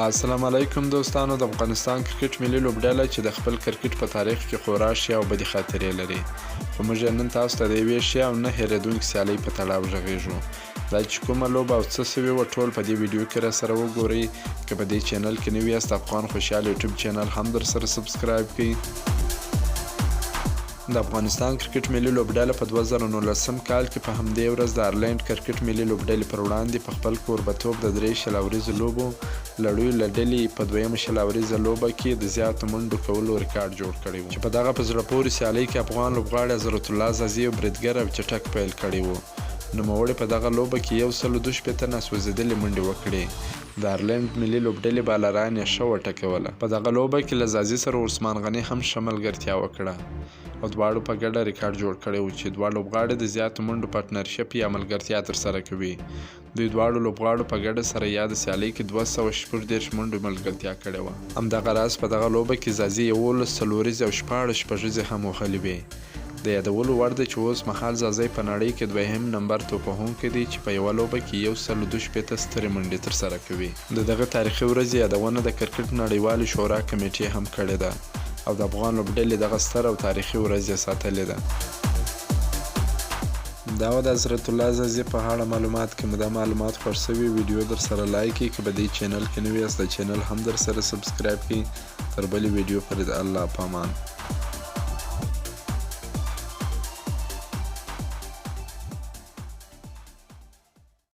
السلام علیکم دوستانو، د افغانستان کرکټ ملي لوبډله چې د خپل کرکټ په تاریخ کې خورا ښې او بدې خاطرې لري، خو موږ یې نن تاسو ته د یوې ښې او نه هېرېدونکې سیالۍ په تړاو غږېږو. دا چې کومه لوبه او څه شوي وه، ټول په دې ویډیو کې راسره وګورئ. که په دې چینل کې نوي یاست، افغان خوشحال یوټیوب چینل هم درسره سبسکرایب کړئ. د افغانستان کرکټ ملي لوبډله په 2019 کال کې په همدې ورځ د آیرلینډ کرکټ ملي لوبډلې پر وړاندې په خپل کوربتوب د درې 20 اوریزو لوبو لړیو له ډلې په دویمه 20 اوریزه لوبه کې د زیاتو منډو کولو ریکارډ جوړ کړی و، چې په دغه په زړه پورې سیالۍ کې افغان لوبغاړي حضرت الله ځاځي یو بریدګر او چټک پیل کړی و. نوموړي په دغه لوبه کې 162 ناسوځېدلې منډې وکړې. د آیرلینډ ملي لوبډلې بالران یې ښه وټکوله. په دغه لوبه کې له ځاځي سره عثمان غني هم ښه ملګرتیا وکړه او دواړو په ګډه ریکارډ جوړ کړی و، چې دوه لوبغاړي د زیاتو منډو پارټنرشپ یا ملګرتیا ترسره کوي. دوی دواړو لوبغاړو په ګډه سره یاده سیالۍ کې 236 منډو ملګرتیا کړې وه. همدغه راز په دغه لوبه کې ځاځي 11 څلوریزې او 16 شپږیزې هم وهلې وې. د یادولو وړ ده چې اوس مهال ځاځی په نړۍ کې دوهم نمبر توپوهونکی دی، چې په یوه لوبه کې 162 سترې منډې ترسره کوي. د دغه تاریخي ورځې یادونه د کرکټ نړیوالې شورا کمېټې هم کړې ده او د افغان لوبډلې دغه ستره او تاریخي ورځ یې ساتلې ده. دا وه د حضرت الله ځاځي په اړه معلومات. که مو دا معلومات خوښ شوي، ویډیو درسره لایک کړئ. که په دې چینل کې نوي یاست، دا چینل هم درسره سبسکرایب کړئ. تر بلې ویډیو پورې د الله په امان.